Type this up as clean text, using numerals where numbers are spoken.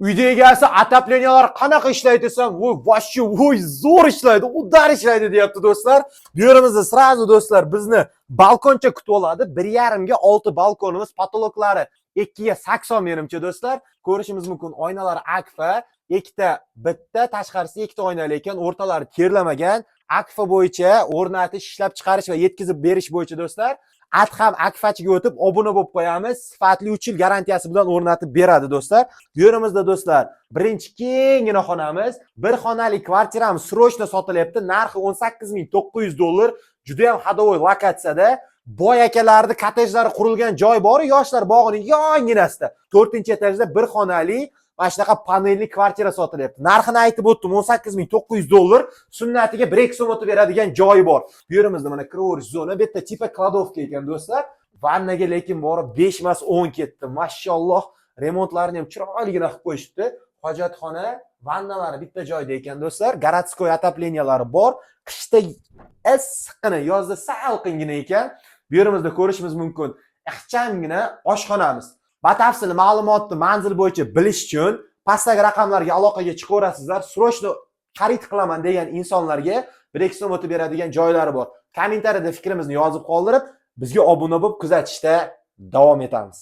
Uyda egasi "Отопления lar qanaqa ishlaydi?" desam, "Voy, вообще, voy, zo'r ishlaydi, удар ishlaydi", deyapti do'stlar. Bu yerimizda сразу, do'stlar, bizni balkoncha kutib oladi. 1,5 ga 6 balkonimiz, потолок lari 2 ga 80 menimcha, do'stlar. Ko'rishimiz mumkin, oynalari Akfa, ikkita bitta, tashqarisi ikkita oynali ekan, o'rtalari terlamagan. Akfa bo'yicha o'rnatish, ishlab chiqarish va yetkazib berish bo'yicha, do'stlar, Adham Akfachiga o'tib obuna bo'lib qo'yamiz. Sifatli 3 yil garantiyasi bilan o'rnatib beradi, do'stlar. Bu yerimizda, do'stlar, birinchi kenggina xonamiz, bir xonali kvartiramiz срочно sotilyapti. Narxi 18 900 dollar. Juda ham ходовой lokatsiyada. Boy akalarni kottejlari qurilgan joy bor, Yoshlar bog'ining yonginasida. 4-etajda bir xonali mana shunaqa panelli kvartira sotilyapti. Narxini aytib o'tdim, 18 900 dollar. Sunnatiga 1-2 so'm o'tib beradigan joyi bor. Bu yerimizda mana kiraverish zona, bu yerda типа кладовка ekan, do'stlar. Vannaga lekin borib 5 emas, 10 ketdi. Mashalloh, remontlarini ham chiroyligina qilib qo'yishibdi. Hojatxona, vannalari bitta joyda ekan, do'stlar. Городской отопления lari bor. Qishda issiqqina, yozda salqingina ekan. Bu yerimizda ko'rishimiz mumkin ixchamgina oshxonamiz. Batafsil ma'lumotni manzil bo'yicha bilish uchun pastdagi raqamlarga aloqaga chiqaverasizlar. Срочно xarid qilaman degan insonlarga 1-2 so'm o'tib beradigan joylari bor. Kommentariyada fikrimizni yozib qoldirib, bizga obuna bo'lib kuzatishda davom etamiz.